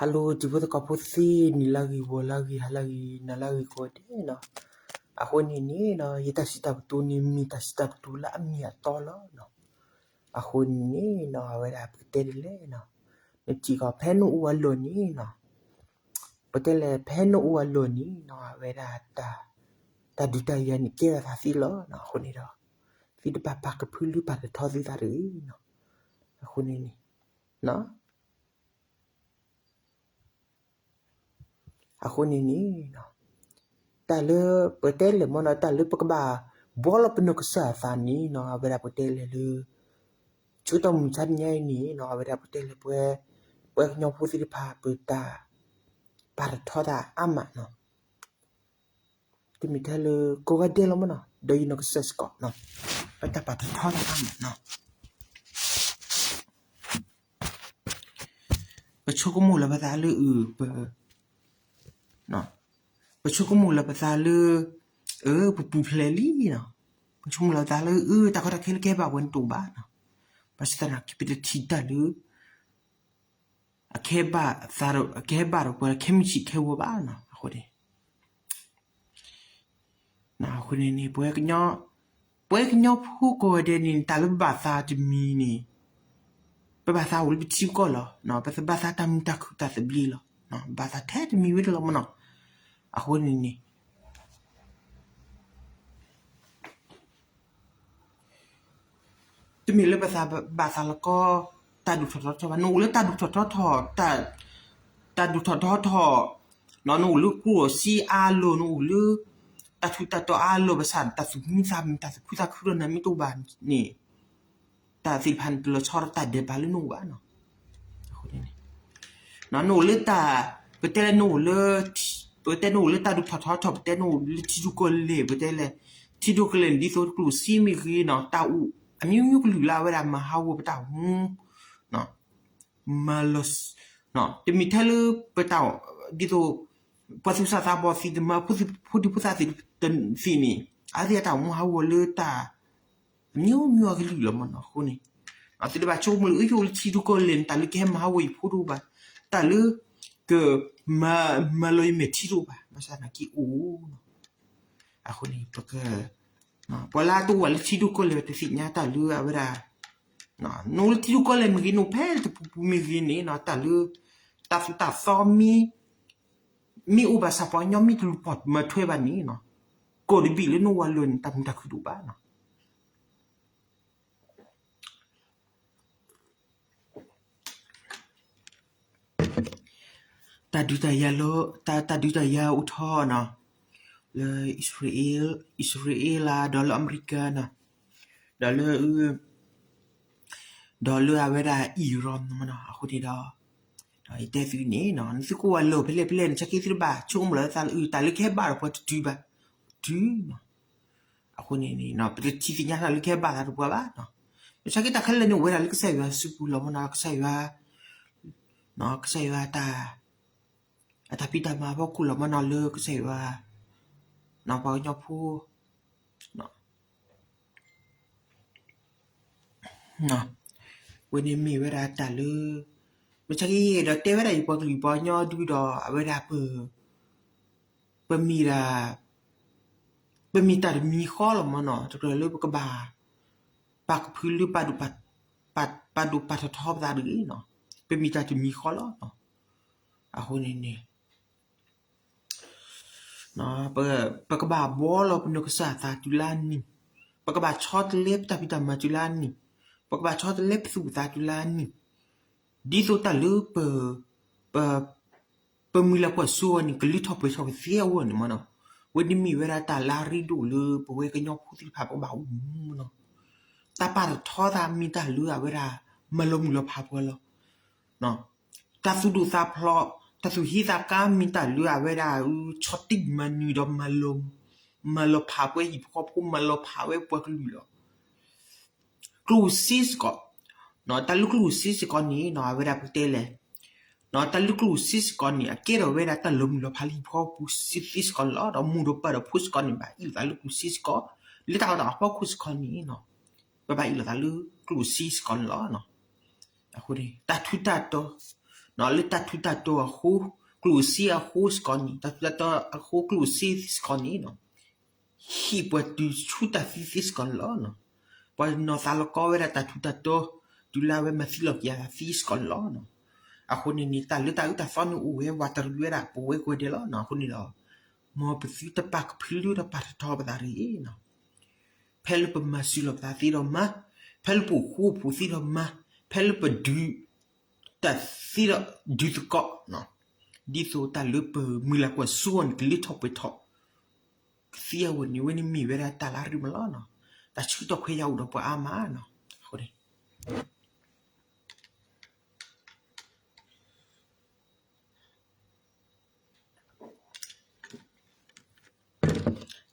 Hello တံၤဖိသကိးဖိသ့ၣ် နံၤလၢဂ့ၤ ဂီၤလၢဂ့ၤ ဟါလၢဂ့ၤ နၤလၢဂ့ၤကိးဂၤဒဲးနီၤ. အဃိန့ၣ်န့ၣ်နီၤ ယတၢ်စံးတၢ်ကတိၤန့ၣ် မ့ၢ်တၢ်စံးတၢ်ကတိၤလၢအမ့ၢ်အတီလီၤနီၤ. အဃိန့ၣ်န့ၣ်နီၤ အဝဲဒၣ်ပကတဲဒ်လဲၣ်နီၤ, နထံၣ်ကီး ဖဲနအိၣ်အလီၢ်န့ၣ်နီၤ, ပတဲလဲၣ် ဖဲနအိၣ်အလီၢ်န့ၣ်နီၤ အဝဲဒၣ် တၢ်ဒုးတၢ်ယၤန့ၣ် ကဲထီၣ်သးသ့လီၤနီၤ. အဃိန့ၣ်ဒီး သုတဘၣ်ပာ်ကဖၢလၢပာ်တထီသုသးတဂ့ၤနီၤ. အဃိန့ၣ်န့ၣ် အဃိန့ၣ်န့ၣ် တၢ်လၢပတဲလဲၣ်မ့ၢ်နီၤ တၢ်လၢပကဘၣ်ဘှီလီၤပနီၢ်ကစၢ်အသးန့ၣ်နီၤ အဝဲဒၣ်ပတဲလဲၣ်လၢ ဆၢကတီၢ်မုၢ်ဆါတနံၤအံၤန့ၣ်နီၤ အဝဲဒၣ်ပတဲလဲၣ် ပဝဲ ပဝဲကညီဖိသ့ၣ်တဖၣ် ပတၢ်ပာ်တထီသးအါမးနီၤ. တမ့ၢ်ထဲလၢကိးဂၤဒဲးလီၤမ့ၢ်နီၤ ဒီးယနီၢ်ကစၢ်စ့ၢ်ကီးနီၤ ပတၢ်ပာ်တထီသးအါမးနီၤ. ပဆိကမိၣ်လီၤပသးလၢ ပ ပဆိကမိၣ်လီၤပသးလၢ အၢ ပပူၤဖျဲးလံနီၤ. ပဆိကမိၣ်လီၤပသးလၢ အၢ တၢ်ကီတၢ်ခဲလၢကဟဲဘၣ်ပှၤန့ၣ်တအိၣ်ဘၣ်နီၤ. ဘၣ်ဆၣ်သနာ်က့ ပတထံၣ်တၢ်လၢ အကဟဲဘၣ်သးဒီး အကဟဲဘၣ်ဒီးပှၤလၢခဲမုၢ်ဆံးခဲဂီၤဘၣ်နီၤ. အဃိန့ၣ် အဃိန့ၣ်န့ၣ် ပဝဲကညီ ပဝဲကညီဖိကိးဂၤဒဲးန့ၣ် တၢ်လၢပဘၣ်သးတမံၤန့ၣ် ပဘၣ်သးအိၣ်လၢပထံပကီၢ်လီၤ. ပတဘၣ်သးတၢ်မုာ်တၢ်ခုၣ်တၢ်သဘျ့လီၤ. ဘၣ်သးထဲတမံၤဝဲဒၣ်လီၤမ့ၢ်နီၤ. အဃိန့ၣ်န့ၣ် တမ့ၢ်လၢပသးဘၣ်သးလီၤကီ တၢ်ဒိၣ်ထီၣ်ထီထီၣ်ဘၣ်. နအိၣ်လၢတၢ်ဒိၣ်ထီၣ်ထီထီၣ်, တၢ်ဒိၣ်ထီၣ်ထီထီၣ်, နအိၣ်လၢကျိၣ်စ့အါလီၢ်, နအိၣ်လၢ တၢ်ထူးတၢ်တီၤအါလီၢ်ဘၣ်ဆၣ် တၢ်သူၣ်မံသးမံ တၢ်သူၣ်ခုသးခုဒီးနၤမ့ၢ်တအိၣ်ဘၣ်န့ၣ် တၢ်သ့ၣ်တဖၣ်န့ၣ် တလီၤဆီဒီးတၢ်ဒဲးဘးလၢနအိၣ်ဘၣ်နီၤ. နအိၣ်လၢတၢ် ပတဲလၢနအိၣ်လၢ ပတဲနအိၣ်လၢတၢ်ဒိၣ်ထီၣ်ထီထီၣ်, ပတဲနအိၣ်လၢထံဒိၣ်ကီၢ်လဲၢ်, ပတဲလဲၣ် ထံဒိၣ်ကီၢ်လဲၢ်န့ၣ် ဒ်သိးကျိၣ်စ့မ့ၢ်ဂ့ၤနီၤ, တၢ်အိၣ်အမျိုးမျိုးကလုာ်လၢအဝဲဒၣ်မၤဟးဂီၤပတၢ်အိၣ်မူ မၤလီၤ တမ့ၢ်ထဲလၢပတၢ် ဒ်သိး ပှၤသူၣ်စၢ်သးဘီၣ်သ့ၣ်တဖၣ်, ဖိဒံဖိသၣ်သ့ၣ်တဖၣ်န့ၣ် အဝဲသ့ၣ်အတၢ်အိၣ်မူဟးဂီၤလၢတၢ် အမျိုးမျိုးအကလုာ်လီၤမ့ၢ်နီၤ. အဃိန့ၣ် သုတဘၣ်ဆိကမိၣ်လၢ အၢ ယအိၣ်လၢထံဒိၣ်ကီၢ်လဲၢ်န့ၣ် တၢ်လၢကဟဲမၤဟးဂီၤယဖိတအိၣ်ဘၣ်, တၢ်လၢ က မၤလီၤယမဲာ်ထံတအိၣ်ဘၣ်, ဘၣ်ဆၣ်သနာ်က့အိၣ်နီၤ. အဃိန့ၣ် ပက ပှၤလၢအတအိၣ်ဘၣ်လၢထံဒိၣ်ကီၢ်လဲၢ် တသ့ၣ်ညါတၢ်လၢအဝဲဒၣ် နအိၣ်လၢထံဒိၣ်ကီၢ်လဲၢ်မ့ၢ်ဂ့ၤ, နအိၣ်ဖဲတပူၤပူၤမ့ၢ်ဂ့ၤန့ၣ် တၢ်လၢ တၢ်သိၣ်တၢ်သီမ့ၢ် မ့ၢ်အိၣ်ဘၣ်ဆၣ် ပှၤကညီမ့ၢ်တလူၤပိာ်မၤထွဲဘၣ်န့ၣ် ကိးတဘ့ၣ်လၢနအိၣ်အလီၢ်န့ၣ် တၢ်မုာ်တၢ်ခုၣ်တအိၣ်ဘၣ်နီၤ. တၢ်ဒုးတၢ်ယၤလၢ တၢ်ဒုးတၢ်ယၤအိၣ်ထီၣ်နီၤ လၢ အံၣ်စရ့လး ဒီးလၢအမဲရကၤနီၤ ဒီးလၢ ဒီးလၢအဝဲဒၣ် Iran မ့ၢ်နီၤ. အဃိန့ၣ်ဒီး ယတဲသုန့ၣ် နသုကအိၣ်အလီၢ်ဖဲလဲၣ်ဖဲလဲၣ်န့ၣ် ဆၢက့သုတဘၣ်ဆိကမိၣ်လီၤသးလၢ တၢ်လၢကဟဲဘၣ်ဒီးပှၤတတုၤဘၣ်, တုၤနီၤ. အဃိန့ၣ် ပတထံၣ်သ့ၣ်ညါတၢ်လၢကဟဲဘၣ်သးဒီးပှၤဘၣ်နီၤ. မ့ၢ်ဆၢက့တၢ်ခဲလၢာ်န့ၣ် အိၣ်ဝဲဒၣ်လၢကစၢ်ယွၤစုပူၤလီၤမ့ၢ်နီၤ. ကစၢ်ယွၤ ကစၢ်ယွၤ အတၢ်ဖံးတၢ်မၤအဖီခိၣ်လီၤမ့ၢ်နီၤ လၢကစၢ်ယွၤ ပှၤကညီဖိ ဝဲန့ၣ်မ့ၢ်ဝဲဒၣ်တၢ်လၢ မ့ၢ်ဆၢက့ဒီးတဲဝဲဒၣ်ယပှၤကလုာ်ပှၤကညီဒုဒီး အဝဲဒၣ်ပ ပမ့ၢ်ဒၣ် ပမ့ၢ်တၢ်တမံၤဃီလီၤမ့ၢ်နီၤ. တကြၢးလၢပကဘၣ် ပာ်ကဖုလၢ ပာ်ဒိၣ်ပာ်ထီၣ်ထီပသးတဂ့ၤနီၤ. ပမ့ၢ်တၢ်တမံၤဃီလီၤ. အဃိန့ၣ်န့ၣ် ပကဘၣ်ဘှီလီၤပနီၢ်ကစၢ်အသးတုၤလၢအနံၤ, ပကဘၣ်ဆီတလဲပတၢ်ဖံးတၢ်မၤတုၤလၢအနံၤ, ပကဘၣ်ဆီတလဲပသူၣ်ပသးတုၤလၢအနံၤ, ဒ်သိးတၢ်လၢပ ပ ပမုၢ်လၢ်ကွၢ်စိအီၤန့ၣ် ကလၢထီၣ်ပှဲၤထီၣ်ကသ့အဂီၢ်န့ၣ်မ့ၢ်နီၤ. ဝဲန့ၣ်မ့ၢ်ဝဲဒၣ်တၢ်လၢအရ့ဒိၣ်လၢပဝဲကညီဖိသ့ၣ်တဖၣ်ပကဘၣ်အိၣ်မူမ့ၢ်နီၤ. တၢ်ပာ်တထီသးမ့ၢ်တၢ်လၢအဝဲဒၣ် မၤလီၤမုၢ်လီၤဖးပှၤလီၤ. တၢ်သူၣ်ဒိၣ်သးဖျိး တၢ်သူၣ်ဟ့သးကါမ့ၢ်တၢ်လၢအဝဲဒၣ် ဆီၣ်တံၢ်မၤနၢၤဒီး မၤလီၤဖးပှၤဟံၣ်ဖိဃီဖိ မၤလီၤဖးဝဲပှၤကလုာ်လီၤ. ကျိၣ်စ့စ့ၢ်ကီး, တၢ်လၢကျိၣ်စ့စ့ၢ်ကီးန့ၣ် အဝဲဒၣ်ပကတဲလဲၣ်, တၢ်လၢကျိၣ်စ့စ့ၢ်ကီးန့ၣ် အကဲထီၣ်ဝဲဒၣ်တၢ်လီၤမုၢ်လီၤဖးလၢဟံၣ်ဖိဃီဖိစ့ၢ်ကီးန့ၣ်လီၤ. ဒီးမိၢ်ဒီးပၢ်ဒီးဖိစ့ၢ်ကီးန့ၣ် ဘၣ်အ့ၣ်လိာ်သးလၢကျိၣ်စ့စ့ၢ်ကီး, လၢတၢ်အီၣ်တၢ်အီအဖီခိၣ်စ့ၢ်ကီးန့ၣ် ပဘၣ်အ့ၣ်လိာ်သးလၢကျိၣ်စ့စ့ၢ်ကီးန့ၣ်လီၤ. အဃိန့ၣ် တၢ်ထူးတၢ်တီၤ လၢတၢ်ထူးတၢ်တီၤအဃိ, ကျိၣ်စ့အဃိစ့ၢ်ကီးန့ၣ်, တၢ်ထူးတၢ်တီၤအဃိကျိၣ်စ့စ့ၢ်ကီးန့ၣ် ဟံးပှၤတုၤဆူတၢ်သံသ့စ့ၢ်ကီးန့ၣ်လီၤ. ပှၤနီၤသးလီၤကီဝဲဒၣ်တၢ်ထူးတၢ်တီၤ တုၤလၢအဝဲမၤသံလီၤက့ၤအသးသ့စ့ၢ်ကီးန့ၣ်လီၤ. အဃိန့ၣ်န့ၣ် တၢ်လၢတၢ်အုၣ်တၢ်သီန့ၣ်အိၣ်ဝဲ ဝးတရံးဝဲဒၣ်ပဝဲကိးဂၤဒဲးလီၤ. အဃိန့ၣ်ဒီး မ်ပသုတပာ်ကဖၢလၢတၢ်ပာ်ထီၣ်ထီပသးတဂ့ၤန့ၣ် ဖဲလၢပမၤစၢၤလီၤပသးသ့ဒီးမၤ, ဖဲလၢပအိၣ်ဃူအိၣ်ဖိးသ့ဒီးမၤ, ဖဲလၢပဒုးတၢ်သ့ဒီးဒုးသကိး, ဒ်သိးတၢ်လၢပမုၢ်လၢ်ကွၢ်စိအီၤန့ၣ် ကလၢထီၣ်ပှဲၤထီၣ် ကသ့အဂီၢ်န့ၣ် ဝဲန့ၣ်မ့ၢ်ဝဲဒၣ်တၢ်လၢအရ့ဒိၣ်မးလီၤ. တၢ်ဆၢကတီၢ်ခွဲးယာ်အိၣ်ဒီးပှၤအါမးန့ၣ် အဃိန့ၣ်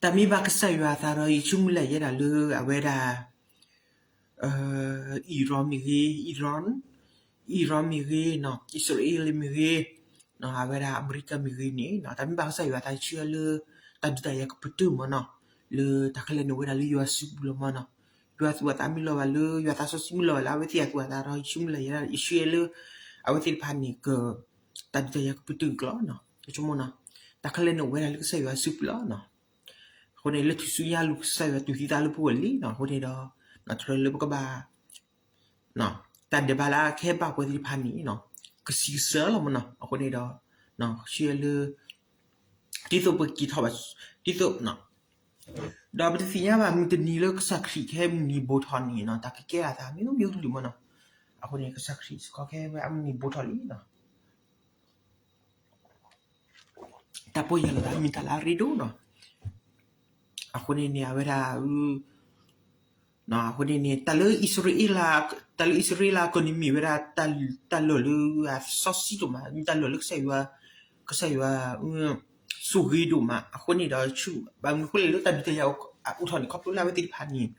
တၢ်မ့ၢ်ဘၣ်ကစၢ်ယွၤအသးဒီး ယဆိကမိၣ်လၢယဲဒၣ်လၢအဝဲဒၣ် Iran မ့ၢ်ဂ့ၤ, Iran, Iran မ့ၢ်ဂ့ၤ, အံၣ်စရ့လးမ့ၢ်ဂ့ၤ, အဝဲဒၣ်အမဲရကၤမ့ၢ်ဂ့ၤန့ၣ် တၢ်မ့ၢ်ဘၣ်ကစၢ်ယွၤအသး ယဆၢလၢ တၢ်ဒုးတၢ်ယၤကပတုာ်မးန့ၣ်, လၢတၢ်ခဲလၢာ်န့ၣ်အိၣ်ဝဲဒၣ်လၢယွၤစုပူၤလီၤမးန့ၣ်, ယွၤသူၣ်အသးမ့ၢ်လီၤဘၣ်လၢ ယွၤသးစီဆှံမ့ၢ်လီၤဘၣ်လၢ အဝဲသ့ၣ်အသူၣ်အသးဒီး ယဆိကမိၣ်လၢယဲဒၣ် ယဆၢလၢ အဝဲသ့ၣ်တဖၣ်န့ၣ်က တၢ်ဒုးတၢ်ယၤကပတုာ်ကလီၤန့ၣ်, ယဆိကမိၣ်န့ၣ်, တၢ်ခဲလၢာ်န့ၣ်အိၣ်ဝဲဒၣ်လၢကစၢ်ယွၤစုပူၤလီၤန့ၣ်, အဃိန့ၣ် လၢထူၣ်စုညါအလိၤ ကစၢ်ယွၤတူၢ်သံသးလၢပဂီၢ်လံန့ၣ်, အဃိန့ၣ်ဒီး တြၢၤလၢပကဘၣ် တၢ်ဒဲးဘးလၢအကဟဲဘၣ်ပှၤသ့ၣ်တဖၣ်န့ၣ် ကဆံးကစၢ်လီၤမးန့ၣ်, အဃိန့ၣ်ဒီး ဆှၢလၢ ဒ်သိးပက့ၤထီၣ်ဘၣ် ဒ်သိး ဒီးပတသ့ၣ်ညါဘၣ်မုၢ်တနံၤလၢကစၢ်ခရံာ်ကဟဲမုၢ်နံၤဘိးထီၣ်န့ၣ်န့ၣ်, တၢ်ကကဲအသးမ့ၢ်မ့ၢ်ကလုာ်မးန့ၣ်, အဃိန့ၣ် ကစၢ်ခရံာ်စ့ၢ်ကီးကဟဲဝဲအမုၢ်နံၤဘိးထီၣ်လံန့ၣ် တၢ်ပီၢ်ယၢ်လီၤသးမ့ၢ်တၢ်လၢအရ့ဒိၣ်န့ၣ်, အဃိန့ၣ်န့ၣ် အဝဲဒၣ် အဃိန့ၣ်န့ၣ် တၢ်လၢအံၣ်စရ့လး တၢ်လၢအံၣ်စရ့လးကီၢ်န့ၣ်မ့ၢ်ဝဲဒၣ် တၢ်လီၢ်လၢအစီဆှံဒိၣ်မး, မ့ၢ်တၢ်လီၢ်လၢကစၢ်ယွၤ ကစၢ်ယွၤ ဆိၣ်ဂ့ၤဒိၣ်မး, အဃိန့ၣ်ဒီး ဘၣ်မနုၤအဃိလဲၣ်လၢတၢ်ဒုးတၢ်ယၤအိၣ်ထီၣ်န့ၣ် ခီဖျိလၢအဝဲသ့ၣ်တဖၣ်န့ၣ်,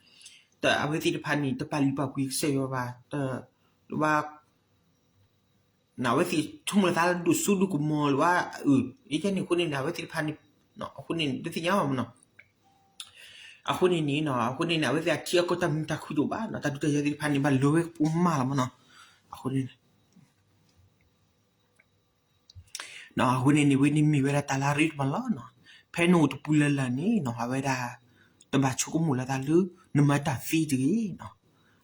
အဝဲသ့ၣ်တဖၣ်န့ၣ် တပာ်လုၢ်ပာ်ပှ့ၤကစၢ်ယွၤဘၣ်, လၢ အဝဲသ့ၣ်ဆိကမိၣ်လီၤသးလၢဒိၣ်စိဒိၣ်ကမီၤလၢၤဘၣ်, အန့ၣ်အဃိန့ၣ်န့ၣ် အဝဲသ့ၣ်တဖၣ်န့ၣ်, အဃိန့ၣ် တသ့ၣ်ညါဘၣ်မးန့ၣ်, အဃိန့ၣ်န့ၣ် အဃိန့ၣ်န့ၣ် အဝဲသ့ၣ်အထံအကီၢ်တၢ်မုာ်တၢ်ခုၣ်ဒိၣ်ဘၣ်န့ၣ်, တၢ်ဒုးတၢ်ယၤသ့ၣ်တဖၣ်န့ၣ် ဘၣ်လီၤဝဲကပိာ်မးလီၤမးန့ၣ်, အဃိန့ၣ် အဃိန့ၣ်န့ၣ် ဝဲန့ၣ်မ့ၢ်ဝဲဒၣ်တၢ်လၢအရ့ဒိၣ်မးလီၤန့ၣ်, ဖဲနအိၣ်တပူၤလၢ်လၢ်န့ၣ်န့ၣ် အဝဲဒၣ် တဘၣ်ဆိကမိၣ်လီၤသးလၢ နမၤတၢ်သ့တဂ့ၤန့ၣ်,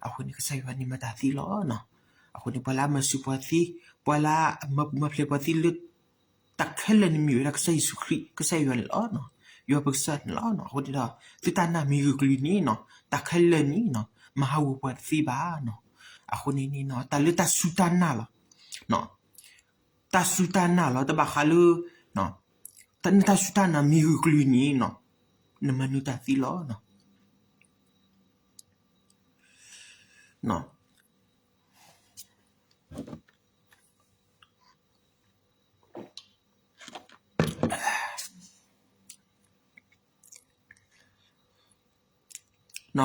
အဃိန့ၣ် ကစၢ်ယွၤန့ၣ်မၤတၢ်သ့လီၤန့ၣ်, အဃိန့ၣ် ပှၤလၢအမၤစၢၤပှၤသ့, ပှၤလၢအမၤပူၤမၤဖျဲးပှၤသ့လၢ တၢ်ခဲလၢာ်န့ၣ်မ့ၢ်ဝဲဒၣ်ကစၢ်ယ့ၣ်ၡူးခရံာ် ကစၢ်ယွၤန့ၣ်လီၤန့ၣ်, ယွၤပကစၢ်န့ၣ်လီၤန့ၣ်, အဃိန့ၣ်ဒီး သုတၢ်နာ်မ့ၢ်ဂ့ၤကလုာ်န့ၣ်န့ၣ်, တၢ်ခဲလၢာ်န့ၣ်န့ၣ် မၤဟးဂီၤပှၤတသ့ဘၣ်န့ၣ်, အဃိန့ၣ်န့ၣ် တၢ်လၢတၢ်စူၢ်တၢ်နာ်လီၤ တၢ်စူၢ်တၢ်နာ်လီၤ တဘၣ်ဃးလၢ တၢ်စူၢ်တၢ်နာ်မ့ၢ်ဂ့ၤကလုာ်န့ၣ် နမၤနၢၤတၢ်သ့လီၤ.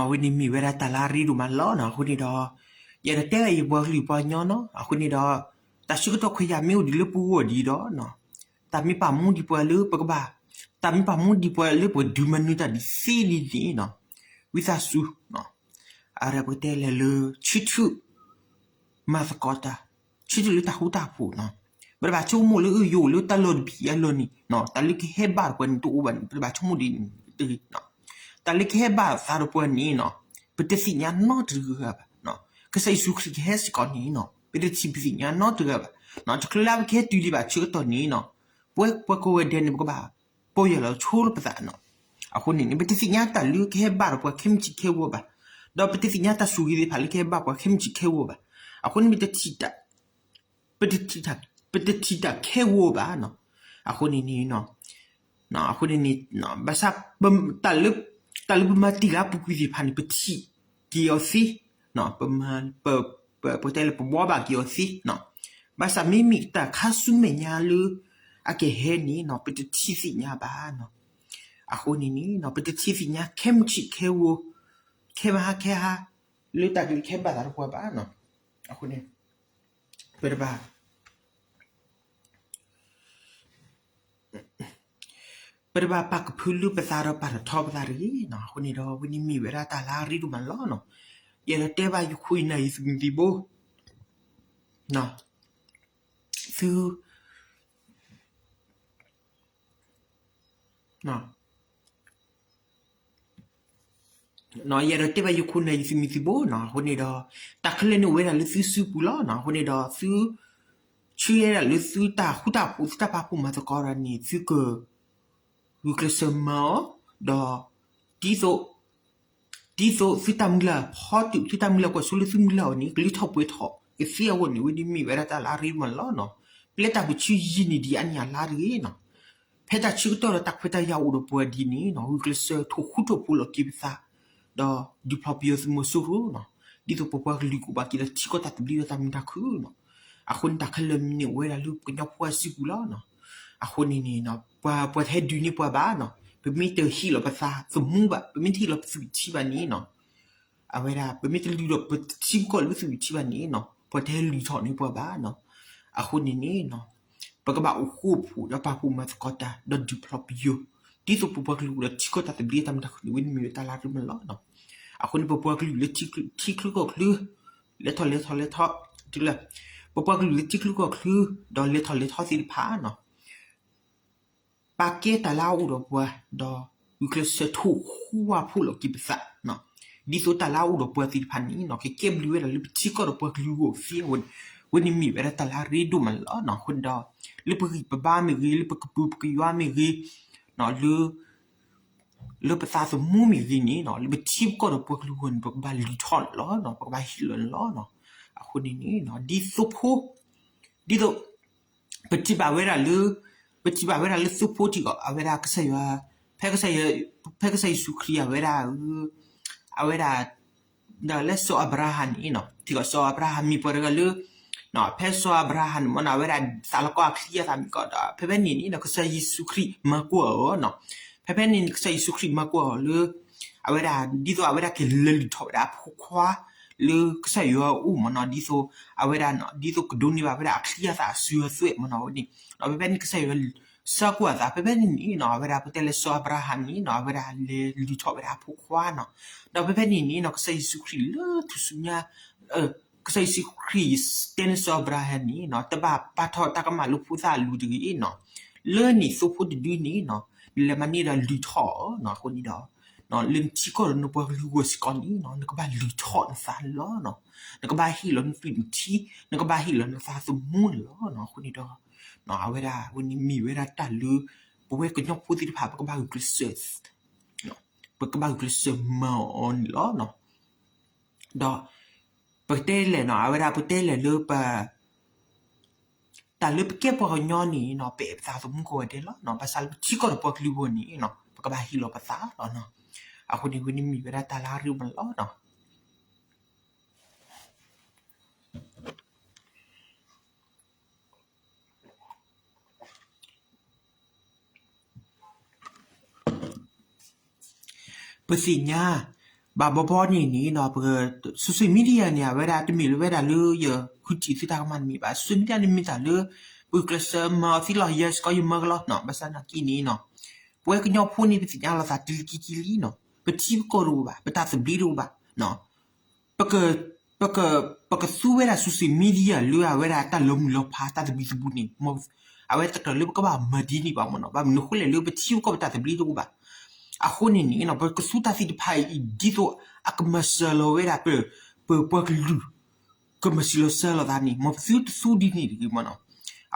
ဝဲန့ၣ်မ့ၢ်ဝဲဒၣ်တၢ်လၢအရ့ဒိၣ်မးလီၤန့ၣ်. အဃိန့ၣ်ဒီး ယအဲၣ်ဒိးတဲဘၣ်ယပှၤကလုာ်ပှၤကညီန့ၣ်, အဃိန့ၣ်ဒီး တၢ်ဆၢကတီၢ်ခွဲးယာ်မ့ၢ်အိၣ်ဒံးလၢပဂီၢ်ဒံးဒီး တၢ်မ့ၢ်ပာ်မူဒံးပှၤလၢပကဘၣ်, တၢ်မ့ၢ်ပာ်မူဒံးပှၤလၢပကဒုးမၤနၢၤတၢ်ဒ်သ့ဒ်န့ၣ်, ဝံသးစူၤ အဝဲဒၣ်ပတဲလဲၣ်လၢ ဆၢထၢၣ် မၤသကိးတၢ်, ဆၢထၢၣ်လၢတၢ်ဃူတၢ်ဖိးန့ၣ်, ပတဘၣ်ဆိကမိၣ်လၢ အၢ ယအိၣ်လၢတၢ်လီၢ်တဘ့ၣ်အလီၢ်န့ၣ် တၢ်လၢကဟဲဘၣ်ဒီးပှၤန့ၣ်တအိၣ်ဘၣ်န့ၣ် ပတဘၣ်ဆိကမိၣ်ဒ်န့ၣ်တဂ့ၤ. တၢ်လၢကဟဲဘၣ်သးဒီးပှၤန့ၣ် ပတသ့ၣ်ညါနီတဂၤဘၣ်. ကစၢ်ယ့ၣ်ၡူးခရံာ်ကဟဲစ့ၢ်ကီးန့ၣ် ပတထံၣ်ပသ့ၣ်ညါနီတဂၤဘၣ်. တချုးလၢပကဟဲတုၤဒံးဘၣ်ဆၢကတီၢ်န့ၣ် ပဝဲပှၤကိးဂၤဒဲးန့ၣ် ပကဘၣ်ပီၢ်ယၢ်လီၤဆိလၢပသးန့ၣ်. အဃိန့ၣ်န့ၣ် ပတသ့ၣ်ညါတၢ်လၢကဟဲဘၣ်ဒီးပှၤခဲမုၢ်ထံးခဲဝီဘၣ်, ဒီးပတသ့ၣ်ညါတၢ်ဆိၣ်ဂ့ၤသ့ၣ်တဖၣ်လၢကဟဲဘၣ်ပှၤခဲမုၢ်ထံးခဲဝီဘၣ်. အဃိန့ၣ် ပတထံၣ်တၢ် ပတထံၣ်တၢ်ခဲဝီဘၣ်. အဃိန့ၣ်န့ၣ် အဃိန့ၣ်န့ၣ် ဘၣ်ဆၣ် တၢ်လၢပမၤတ့ၢ်လၢအပူၤကွံာ်သ့ၣ်တဖၣ်န့ၣ် ပထံၣ်က့ၤအီၤသ့, ပတဲလၢပဘှီဘၣ်က့ၤအီၤသ့, ဘၣ်ဆၣ်မ့မ့ၢ်တၢ်ခါဆူမဲာ်ညါလၢ အကဟဲန့ၣ် ပတထံၣ်သ့ၣ်ညါဘၣ်. အဃိန့ၣ်န့ၣ် ပတထံၣ်သ့ၣ်ညါခဲမုၢ်ထံးခဲဝီ, ခဲမုၢ်ဟါခဲဟါ လၢတၢ်ကလဲၤကဟဲဘၣ်သးဒီးပှၤဘၣ်. အဃိန့ၣ် ပတဘၣ် ပတဘၣ်ပာ်ကဖၢလၢပသးဒီးပာ်ထီၣ်ထီပသးတဂ့ၤ. အဃိန့ၣ်ဒီး ဝဲန့ၣ်မ့ၢ်ဝဲဒၣ်တၢ်လၢအရ့ဒိၣ်မးလီၤ. ယအဲၣ်ဒိးတဲဘၣ်ယခိၣ်ယနၢ်ယသုးမုၢ်သံၣ်ဘိ သး သု ယအဲၣ်ဒိးတဲဘၣ်ယခိၣ်နၢ်ယသုးမုၢ်သုးဘိနီၤ, အဃိန့ၣ်ဒီး တၢ်ခဲလၢာ်န့ၣ်အိၣ်ဝဲဒၣ်လၢသုစုပူၤလီၤနီၤ, အဃိန့ၣ်ဒီးသု ဆှၢဝဲဒၣ်လၢသုတၢ်ဃူတၢ်ဖိး သုတၢ်ပာ်ဖှိၣ်မၤသကိးတၢ်န့ၣ် သုက ဂုာ်ကျဲးစၢးမၤအီၤ, ဒီး ဒ်သိး ဒ်သိးသုတၢ်မုၢ်လၢ်ဖီတုာ် သုတၢ်မုၢ်လၢ်ကွၢ်စိလၢသုမုၢ်လၢ်အီၤန့ၣ် ကလၢထီၣ်ပှဲၤထီၣ်ကသ့အဂီၢ်န့ၣ် ဝဲဒၣ်မ့ၢ်ဝဲဒၣ်တၢ်လၢအရ့ဒိၣ်မးန့ၣ်လီၤနီၤ. ပျဲတၢ်ပူၤဆူယံာ်န့ၢ်ဒံးအါန့ၢ်အလါတဂ့ၤနီၤ. ဖဲတၢ်ဆၢကတီၢ်ဒီးတၢ်ခွဲးတၢ်ယာ်အိၣ်ဒီးပှၤဒ်န့ၣ်နီၤ ဂုာ်ကျဲးစၢးထိၣ်ဃူထိၣ်ဖိးလိာ်က့ၤပသး ဒီးဒုးဖျီပယီၤသုးမီၤစိရိၤနီၤ, ဒ်သိးပပှၤကလုာ်ကအိၣ်ဘၣ်က့ၤဒီးထံကီၢ်တၢ်သဘျ့ဒီးတၢ်မုာ်တၢ်ခုၣ်နီၤ. အဃိန့ၣ် တၢ်ခဲလၢာ်န့ၣ်အိၣ်ဝဲဒၣ်လၢပကညီဖိအစုပူၤလီၤနီၤ. အဃိန့ၣ်န့ၣ် ပှၤ ပှၤတဟဲဒုးန့ၢ်ပှၤဘၣ်နီၤ. ပမ့ၢ်တဟ့ၣ်လီၤပသးသမူဘၣ်, ပမ့ၢ်တဟ့ၣ်လီၤပသုးထံဘၣ်န့ၣ်နီၤ အဝဲဒၣ် ပမ့ၢ်တလုၢ်ဒီးပထံပကီၢ်လၢပသုးထံဘၣ်န့ၣ်နီၤ ပှၤတဟဲလုၢ်ထီၣ်န့ၢ်ပှၤဘၣ်နီၤ. အဃိန့ၣ်န့ၣ် ပကဘၣ်အိၣ်ဃူအိၣ်ဖိး ဒီးပာ်ဖှိၣ်မၤသကိးတၢ် ဒီးဒုးဖျီပယီၤ ဒ်သိးပပှၤကလုာ်ဒီးထံကီၢ်တၢ်သဘျ့တၢ်မုာ်တၢ်ခုၣ်န့ၣ် ဝဲန့ၣ်မ့ၢ်ဝဲတၢ်လၢအရ့ဒိၣ်မးလီၤနီၤ. အဃိန့ၣ် ပပှၤကလုာ်လၢထံချၢကီၢ်ချၢ လဲၤထီၣ်လဲၤထီၣ်လဲၤထီၣ် တုၤလၢ ပပှၤကလုာ်လၢထံချၢကီၢ်ချၢ ဒီးလဲၤထီၣ်လဲၤထီၣ်သ့ၣ်တဖၣ်နီၤ ပာ်ကဲတၢ်လၢအအိၣ်ဒီးပှၤ ဒီးဂုာ်ကျဲးစၢးထိၣ်ဃူဝါဖိးလိာ်က့ၤပသး, ဒ်သိးတၢ်လၢအအိၣ်ဒီးပှၤသ့ၣ်တဖၣ်န့ၣ်နီၤ ကကဲဘျုးဝဲဒၣ်လၢပထံကီၢ်ဒီးပှၤကလုာ်အဂီၢ်သ့အဂီၢ်န့ၣ် ဝဲန့ၣ်မ့ၢ်ဝဲဒၣ်တၢ်လၢအရ့ဒိၣ်မးန့ၣ်လီၤ. အဃိန့ၣ်ဒီး လၢပဂံၢ်ပဘါမ့ၢ်ဂ့ၤ, လၢပကပုာ်ပကယွၤမ့ၢ်ဂ့ၤ, လၢ လၢပသးသမူမ့ၢ်ဂ့ၤန့ၣ်နီၤ လၢပထံပကီၢ်ဒီးပှၤကလုာ်အဂီၢ်န့ၣ် ပကဘၣ်လုၢ်ထီၣ်န့ၣ်လီၤ, ပကဘၣ်ဟ့ၣ်လီၤန့ၣ်လီၤ. အဃိန့ၣ်န့ၣ် ဒ်သိးဖိ ဒ်သိး ပထံၣ်ဘၣ်ဝဲဒၣ်လၢ ပထံၣ်ဘၣ်ဝဲဒၣ်လၢသိဖိထံးကီး အဝဲဒၣ်ကစၢ်ယွၤ ဖဲကစၢ်ယွၤ ဖဲကစၢ်ယ့ၣ်ၡူးခရံာ်အဝဲဒၣ် အဝဲဒၣ် ဒီးလၢစီၤအၤဘြၤဟၣ်န့ၣ်နီၤ ထံးကီးစီၤအၤဘြၤဟၣ်မ့ၢ်ပှၤတဂၤလၢ ဖဲစီၤအၤဘြၤဟၣ်န့ၣ်မ့ၢ်နီၤ အဝဲဒၣ်သးလီၤကီအချံအသးမ့ၢ်ကီးဒီး ဖဲဖဲန့ၣ်န့ၣ်နီၤ ကစၢ်ယ့ၣ်ၡူးခရံာ်မၤကွၢ်အီၤနီၤ ဖဲဖဲန့ၣ်န့ၣ် ကစၢ်ယ့ၣ်ၡူးခရံာ်မၤကွၢ်အီၤလၢ အဝဲဒၣ် ဒ်သိးအဝဲဒၣ်ကလဲၤလုၢ်ထီၣ်ဝဲဒၣ်အဖိခွါ လၢကစၢ်ယွၤအအိၣ်မ့ၢ်နီၤ ဒ်သိး အဝဲဒၣ် ဒ်သိးကဒိးန့ၢ်ဘၣ်ဝဲဒၣ်အချံအသၣ်အစုအသွဲၣ်မ့ၢ်နီၤဝဲန့ၣ် ဒီးဖဲဖဲန့ၣ် ကစၢ်ယွၤ ဆှၢကွၢ်အသး ဖဲဖဲန့ၣ်န့ၣ်နီၤ အဝဲဒၣ်ပတဲလၢစီၤအၤဘြၤဟၣ်န့ၣ်နီၤ အဝဲဒၣ်လဲၤလုၢ်ထီၣ်ဝဲဒၣ်အဖိခွါနီၤ ဒီးဖဲဖဲန့ၣ်န့ၣ်နီၤ ကစၢ်ယ့ၣ်ၡူးခရံာ်လၢထူၣ်စုညါ ကစၢ်ယ့ၣ်ၡူးခရံာ်တဲန့ၢ်စီၤအၤဘြၤဟၣ်န့ၣ်နီၤ တဘၣ်ပာ်ထီၣ်တၢ်ကမၣ်လၢဖိသၣ်အလိၤတဂ့ၤနီၤ လၢနသိဖိတဒုန့ၣ်နီၤ နလဲၤမၤန့ၢ်ဒီးလုၢ်ထီၣ်အီၤနီၤ အဃိန့ၣ်ဒီး လၢနထံကီၢ်ဒီးနပှၤကလုာ်အဂီၢ်စ့ၢ်ကီးန့ၣ်နီၤ နကဘၣ်လုၢ်ထီၣ်နသးန့ၣ်လီၤ. နကဘၣ်ဟ့ၣ်လီၤနသွံၣ်နထံ နကဘၣ်ဟ့ၣ်လီၤနသးသမူန့ၣ်လီၤ. အဃိန့ၣ်ဒီး အဝဲဒၣ်ဝဲန့ၣ်မ့ၢ်ဝဲဒၣ်တၢ်လၢ ပဝဲကညီဖိသ့ၣ်တဖၣ် ပကဘၣ်ဂုာ်ကျဲးစၢး ပကဘၣ်ဂုာ်ကျဲးစၢးမၤအီၤန့ၣ်လီၤ. ဒီး ပကတဲလဲၣ်နီၤ အဝဲဒၣ်ပကတဲလဲၣ်လၢပ တၢ်လၢပကဲပှၤကညီန့ၣ်နီၤ ပအဲၣ်ပသးသမူကိးဂၤဒဲးလီၤ. ဘၣ်ဆၣ်လၢပထံကီၢ်ဒီးပှၤကလုာ်အဂီၢ်န့ၣ်နီၤ ပကဘၣ်ဟ့ၣ်လီၤပသးလီၤ. အဃိန့ၣ် ဝဲန့ၣ်မ့ၢ်ဝဲဒၣ်တၢ်လၢအရ့ဒိၣ်မးန့ၣ်လီၤ. ပသ့ၣ်ညါ ဘၣ်ဘီဘီန့ၣ်န့ၣ်နီၤ ပ social media န့ၣ် အဝဲဒၣ်တမ့ၢ်လၢဝဲဒၣ်လၢယဃုထံၣ်သုတၢ်ကမၣ်တမ့ၢ်ဘၣ်. social media န့ၣ်မ့ၢ်တၢ်လၢ ပဂုာ်ကျဲးစၢးမၤအီၤသ့လီၤ. ယဲစ့ၢ်ကီးယမၤကလီနီၤ. ဘၣ်ဆၣ်သနာ်က့န့ၣ်နီၤ ပဝဲကညီဖိန့ၣ် ပသ့ၣ်ညါလိာ်သးတုၤလၢကံကံလံနီၤ. ပထံပကီၢ်တအိၣ်ဘၣ်, ပတၢ်သဘျ့တအိၣ်ဘၣ်. ပက ပက ပကသူဝဲဒၣ် social media လၢအဝဲဒၣ်တၢ်လီၤမုၢ်လီၤဖး တၢ်သဘံၣ်သဘုၣ်န့ၣ် အဝဲတကြၢးလၢပကဘၣ်မၤဒ်န့ၣ်ဘၣ်မ့ၢ်နီၤ. ဘၣ်မနုၤအဃိလဲၣ် လၢပထံပကီၢ်ပတၢ်သဘျ့တအိၣ်ဘၣ်. အဃိန့ၣ်န့ၣ် ပကသူတၢ်သ့ၣ်တဖၣ်အံၤ ဒ်သိးအကမၤစၢၤလီၤဝဲဒၣ် ပ ပပှၤကလုာ် ကမၤစၢၤလီၤစၢၤလိာ်သးန့ၣ် မ်ပသုတသူဒ်န့ၣ်တဂ့ၤမ့ၢ်နီၤ.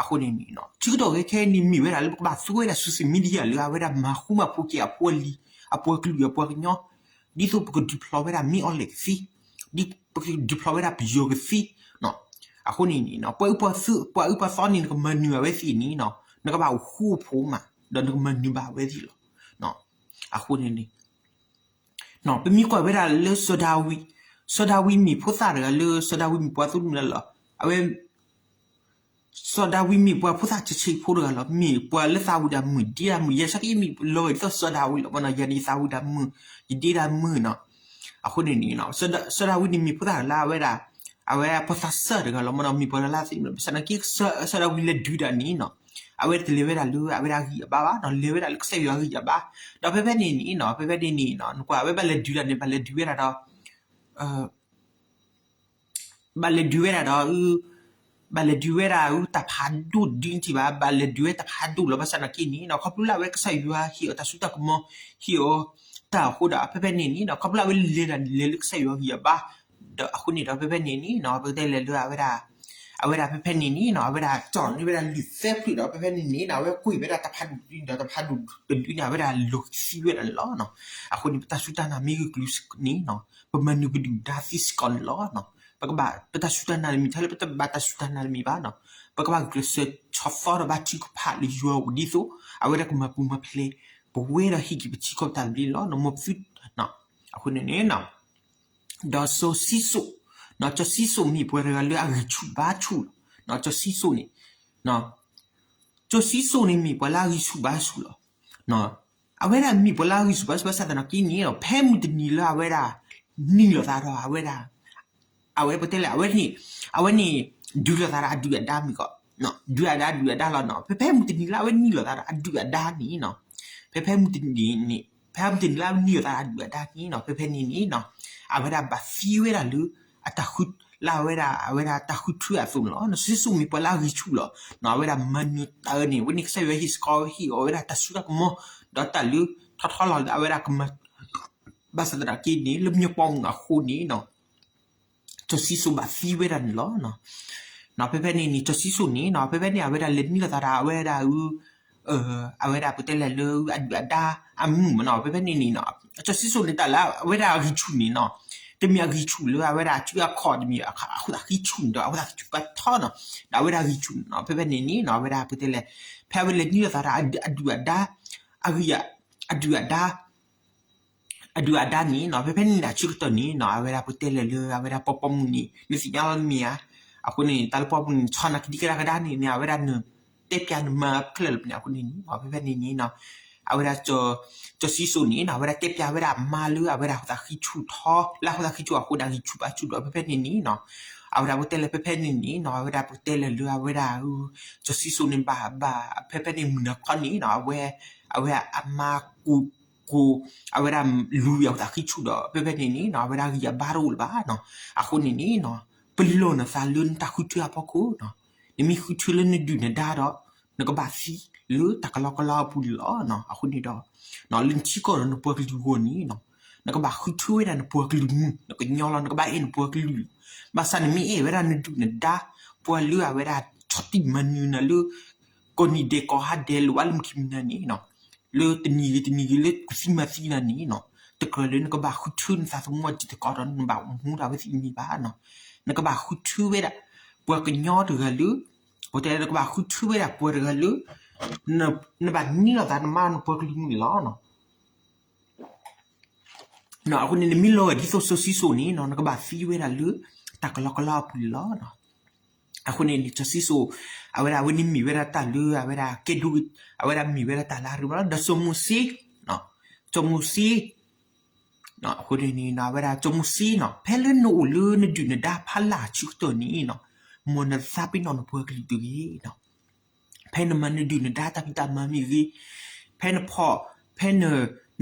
အဃိန့ၣ်န့ၣ် ဆၢကတီၢ်ခဲအံၤန့ၣ် မ့ၢ်ဝဲဒၣ်လၢပကဘၣ်သူဝဲဒၣ် social media လၢအဝဲဒၣ်မၤဃူမၤဖိးက့ၤအဖိအလံၤ အပှၤကလုာ်အပှၤကညီ ဒ်သိးပကဒုးဖျီဝဲဒၣ်မ့ၢ်အီၤလဲၣ်ကသ့, ဒ်ပကဒုးဖျီဝဲဒၣ်ပယီၤကသ့. အဃိန့ၣ်န့ၣ် ပှၤအုၣ်ပှၤသီန့ၣ် နကမၤနၢၤအဝဲသ့ၣ်န့ၣ် နကဘၣ်အိၣ်ဃူအိၣ်ဖိးမး ဒီးနကမၤနၢၤဘၣ်အဝဲသ့ၣ်လီၤ. အဃိန့ၣ်န့ၣ် ပမ့ၢ်ကွၢ်ဝဲဒၣ်လၢ စီၤဒၤဝံး, စီၤဒၤဝံးမ့ၢ်ဖိသၣ်တဂၤလၢ စီၤဒၤဝံးမ့ၢ်ပှၤသူၣ်မုၢ်လၢ်လၢ်, အဝဲ စီၤဒၤဝံးမ့ၢ်ပှၤဖိသၣ်ဆံးဆံးဖိတဂၤလီၤ. မ့ၢ်ပှၤလၢသးဝံၣ်တၢ်မုာ် ဒ့တၢ်မုာ်, ယဲစ့ၢ်ကီးယမ့ၢ်လီၤဂာ်ဒ်သိးစီၤဒၤဝံးလီၤမ့ၢ်နီၤ, ယၤန့ၣ်ယသးဝံၣ်တၢ်မုာ်, ယဒ့တၢ်မုာ်နီၤ. အဃိန့ၣ်န့ၣ် စီၤဒၤဝံးန့ၣ်မ့ၢ်ဖိသၣ်တဂၤလၢအဝဲဒၣ် အဝဲဖိသၣ်စၢၢ်တဂၤလီၤမ့ၢ်နီၤ, မ့ၢ်ပှၤလၢသ့ၣ်မ့ၢ် ဘၣ်ဆၣ်သနာ်က့ စီၤဒၤဝံးလဲၤဒုးတၢ်န့ၣ်နီၤ, အဝဲတလဲၤဝဲဒၣ်လၢအဝဲဒၣ်ဂံၢ်အဘါဘၣ်နီၤ, လဲၤဝဲဒၣ်လၢကစၢ်ယွၤဂံၢ်အဘါ, ဒီးဖဲဖဲန့ၣ်န့ၣ်နီၤ, ဖဲဖဲန့ၣ်န့ၣ်နီၤ, နကွၢ်အဝဲဘၣ်လဲၤဒုးတၢ်န့ၣ် ဘၣ်လဲၤဒုးဝဲဒၣ်ဒီး ဘၣ်လဲၤဒုးဝဲဒၣ်ဒီး အ ဘၣ်လဲၤဒုးဝဲဒၣ်တၢ်ဖးဒိၣ်တဒုန့ၣ်ဘၣ်, ဘၣ်လဲၤဒုးဝဲတၢ်ဖးဒိၣ်လီၤ. ဘၣ်ဆၣ်သနာ်က့န့ၣ်နီၤ ခီဖျိလၢအဝဲကစၢ်ယွၤဟ့ၣ်အီၤတၢ်စိတၢ်ကမီၤ ဟ့ၣ်အီၤတၢ်အဃိဒီး ဖဲဖဲန့ၣ်န့ၣ်နီၤ ခီဖျိလၢအဝဲလဲၤတၢ်လဲၤလၢကစၢ်ယွၤဂံၢ်အဘါ ဒီးအဃိန့ၣ်ဒီး ဖဲဖဲန့ၣ်န့ၣ်နီၤ ပကတဲလဲၤလၢအဝဲဒၣ် အဝဲဒၣ်ဖဲဖဲန့ၣ်န့ၣ်နီၤ အဝဲဒၣ်ကၠီၣ်န့ၢ်ဝဲဒၣ်လုၢ်သၢဖျၢၣ်ဒီး ဖဲဖဲန့ၣ်န့ၣ်နီၤ အဝဲကွံာ်ဝဲဒၣ်တၢ်ဖးဒိၣ်တဒုဒီး တၢ်ဖးဒိၣ်တဒုန့ၣ် အဝဲဒၣ်လီၤသံဝဲဒၣ်န့ၣ်လီၤ. အဃိန့ၣ် ပတၢ်စူၢ်တၢ်နာ်မ့ၢ်ဂၢၢ်ကျၢၤန့ၣ်နီၤ ပမၤနၢၤပဒုၣ်ပဒါသ့စ့ၢ်ကီးန့ၣ်လီၤ. ပကဘၣ် ပတၢ်စူၢ်တၢ်နာ်န့ၣ် မ့ၢ်ထဲလၢပတဘၣ်တၢ်စူၢ်တၢ်နာ်န့ၣ်မ့ၢ်ဘၣ်နီၤ ပကဘၣ်ဂုာ်ကျဲးစၢးဆီၣ်သီဒီးဘါထုကဖၣ်လၢယွၤအအိၣ်ဒ်သိး အဝဲဒၣ်ကမၤပူၤမၤဖျဲး ပဝဲဒီးဟ့ၣ်က့ၤပထံကီၢ်ပတၢ်သဘျ့လီၤ. မ်ပသု အဃိန့ၣ်န့ၣ် ဒီးစီၤၡံၣ်စိၣ်, စီၤၡံၣ်စိၣ်မ့ၢ်ပှၤတဂၤလၢအဂံၢ်ဆူၣ်ဘါဆူၣ်လီၤ. စီၤၡံၣ်စိၣ်န့ၣ်, စီၤၡံၣ်စိၣ်န့ၣ်မ့ၢ်ပှၤလၢအဂံၢ်ဆူၣ်ဘါဆူၣ်လီၤ. အဝဲဒၣ်မ့ၢ်ပှၤလၢအဂံၢ်ဆူၣ်ဘါဆူၣ်ဘၣ်ဆၣ်သနာ်က့န့ၣ် ဖဲမုၢ်တနံၤလၢအဝဲဒၣ် နံၤလိာ်သးဒီးအဝဲဒၣ် အဝဲပတဲလဲၣ် အဝဲန့ၣ်, အဝဲန့ၣ် ဒုးလိာ်သးဒီးအဒုၣ်အဒါမ့ၢ်ကီး, ဒုၣ်အဒါဒုၣ်အဒါလီၤနီၤ. ဖဲဖဲမုၢ်တနံၤလၢအဝဲနံၤလိာ်သးဒီးအဒုၣ်အဒါန့ၣ်နီၤ, ဖဲဖဲမုၢ်တနံၤန့ၣ်, ဖဲမုၢ်တနံၤလၢအဝဲနံၤလိာ်သးဒီးအဒုၣ်အဒါန့ၣ်နီၤ ဖဲဖဲန့ၣ်န့ၣ်နီၤ အဝဲဒၣ်ဘၣ်သံဝဲဒၣ်လၢ အတၢ်ဃု, လၢအဝဲဒၣ် အဝဲဒၣ်တၢ်ဃုထၢအသိးန့ၣ်လီၤ. စီၤၡံၣ်စိၣ်မ့ၢ်ပှၤလၢအဂံၢ်ဆူၣ်လီၤ. အဝဲဒၣ်မၤနၢၤတၢ်အၢန့ၣ် အဝဲန့ၣ်ကစၢ်ယွၤဟ့ၣ်စ့ၢ်ကီးဟ့ၣ်အီၤဝဲဒၣ်တၢ်စိတၢ်ကမီၤ ဒီးတၢ်လၢထီထီလီၤလၢအဝဲဒၣ်ကမၤ ဘၣ်ဆၣ်သနာ်က့န့ၣ် လၢမညီပိာ်မုၣ်အဃိန့ၣ်နီၤ စီၤၡံၣ်စိၣ်ဘၣ်သံဝဲဒၣ်န့ၣ်လီၤ. ဖဲဖဲန့ၣ်န့ၣ် စီၤၡံၣ်စိၣ်န့ၣ်နီၤ ဖဲဖဲန့ၣ် အဝဲဒၣ်လဲၤနံၤလိာ်သးဒီးအဝဲဒၣ် အဝဲဒၣ်ပတဲလဲၣ်လၢအဒုၣ်အဒါအမုၣ်မနီၤ ဖဲဖဲန့ၣ်န့ၣ်နီၤ စီၤၡံၣ်စိၣ်န့ၣ် တၢ်လၢအဝဲဒၣ်အဂံၢ်ဆူၣ်န့ၣ်နီၤ တမ့ၢ်အဂံၢ်ဆူၣ်လၢအဝဲဒၣ်အစုအခီၣ် တမ့ၢ်အဃိသတးဃံဆူၣ်န့ၣ်ဒီး အဃိသတးဃံဆူၣ်ဘါထီနီၤ ဒီးအဝဲဒၣ်ဂံၢ်ဆူၣ်န့ၣ်နီၤ ဖဲဖဲန့ၣ်န့ၣ်နီၤ အဝဲဒၣ်ပတဲလဲၣ် ဖဲအဝဲလဲၤနံၤလိာ်သးဒီးအဒုၣ်အဒါ အဂံၢ် အဒုၣ်အဒါ အဒုၣ်အဒါန့ၣ်နီၤ ဖဲဖဲန့ၣ်န့ၣ် အဆၢကတီၢ်န့ၣ်နီၤ အဝဲဒၣ်ပတဲလဲၣ်လၢအဝဲဒၣ်ပိာ်ပိာ်မုၣ်န့ၣ် နသ့ၣ်ညါလီၤမ့ၢ်ဧါ. အဃိန့ၣ် တၢ်လၢပိာ်မုၣ်န့ၣ် ဆီၣ်နၤကဒံကဒါကဒါန့ၣ်န့ၣ် အဝဲဒၣ်န တဲပျးနမါခဲလၢာ်လီၤန့ၣ် အဃိန့ၣ်န့ၣ် ဖဲဖဲန့ၣ်န့ၣ်နီၤ အဝဲဒၣ် စီၤၡံၣ်စိၣ်န့ၣ်နီၤ အဝဲဒၣ်တဲပျးဝဲဒၣ်အမါလၢအဝဲဒၣ်အဃိသတးဃံဆူၣ်ထီ လၢအဃိသတးဃံဆူၣ်အဃိဒၣ်ဂံၢ်ဆူၣ်ဘါဆူၣ်ဒီး ဖဲဖဲန့ၣ်န့ၣ်နီၤ အဝဲဒၣ်ပတဲလဲၣ် ဖဲဖဲန့ၣ်န့ၣ်နီၤ အဝဲဒၣ်ပတဲလဲၣ်လၢအဝဲဒၣ် စီၤၡံၣ်စိၣ်န့ၣ်ဘၣ်ဘၣ် ဖဲဖဲန့ၣ်မုၢ်နၤခီန့ၣ်နီၤ အဝဲ အဝဲအမါကိၢ် ကိၢ် အဝဲဒၣ်လူၤဝံၤအဃိသတးဃံဆူၣ်ဒီး ဖဲဖဲန့ၣ်န့ၣ်နီၤ အဝဲဒၣ်ဂံၢ်အဘါတအိၣ်လၢၤဘၣ်နီၤ. အဃိန့ၣ်န့ၣ်နီၤ ပလီၢ်နသးလၢနတၢ်ဃုထၢအဖီခိၣ်နီၤ နမ့ၢ်ဃုထၢလၢနဒုၣ်နဒါဒီး နကဘၣ်သံလၢတၢ်ကလီကလီအပူၤန့ၣ်လီၤ. အဃိန့ၣ်ဒီး လၢနထံကီၢ်ဒီးနပှၤကလုာ်အဂီၢ်န့ၣ်နီၤ နကဘၣ်ဃုထၢဝဲဒၣ်နပှၤကလုာ်မုၣ် နကညီလီၤ နကဘၣ်အဲၣ်နပှၤကလုာ်လီၤ. ဘၣ်ဆၣ်နမ့ၢ်အဲၣ်ဝဲဒၣ်နဒုၣ်နဒါ ပှၤလၢအဝဲဒၣ်ဆီၣ်တံၢ်မၤနၢၤနၤလၢ ကိးနံၤဒဲးကိးဟါဒဲးလိာ်ဘၣ်လၢမုၢ်ခံမုၢ်နၤန့ၣ်နီၤ လၢတနံၤဂ့ၤတနံၤဂ့ၤလၢကူၣ်သံမၤသံနၤန့ၣ်နီၤ တကြၢးလၢနကဘၣ်ဃုထၢနသးသမူအတံၤသကိးဒီးနဘၣ်မူဒၣ်ဝဲသ့ၣ်န့ၣ်ဘၣ်နီၤ. နကဘၣ်ဃုထၢဝဲဒၣ် ပှၤကညီတဂၤလၢ ပတဲနကဘၣ်ဃုထၢဝဲဒၣ်ပှၤတဂၤလၢ နဘၣ်နံၤလိာ်သးနမါနပှၤကလုာ်မုၣ်န့ၣ်လီၤ. အဃိန့ၣ် နမ့ၢ်လီၤဂာ်ဒ်သိးစီၤၡံၣ်စိၣ်န့ၣ်နီၤ နကဘၣ်သံဝဲဒၣ်လၢ တၢ်ကလီကလီအပူၤန့ၣ်လီၤ. အဃိန့ၣ်န့ၣ် စီၤၡံၣ်စိၣ် အဝဲဒၣ်အဝဲန့ၣ်မ့ၢ်ဝဲဒၣ်တၢ်လၢအဝဲဒၣ်ကဲဒိၣ် အဝဲဒၣ်မ့ၢ်ဝဲဒၣ်တၢ်လၢအရ့မးလီၤ. ဒီးစီၤမိၤၡ့ စီၤမိၤၡ့ အဃိန့ၣ်န့ၣ် အဝဲဒၣ်စီၤမိၤၡ့နီၤ ဖဲလၢနအိၣ်လၢနဒုၣ်နဒါဖးလၢ်အဆၢကတီၢ်န့ၣ်နီၤ မ်နတသးပ့ၤနီၣ်နပှၤကလုာ်တဂ့ၤနီၤ. ဖဲနမၤနဒုၣ်နဒါတၢ်ဖံးတၢ်မၤမ့ၢ်ဂ့ၤ, ဖဲနဖီၣ်, ဖဲန,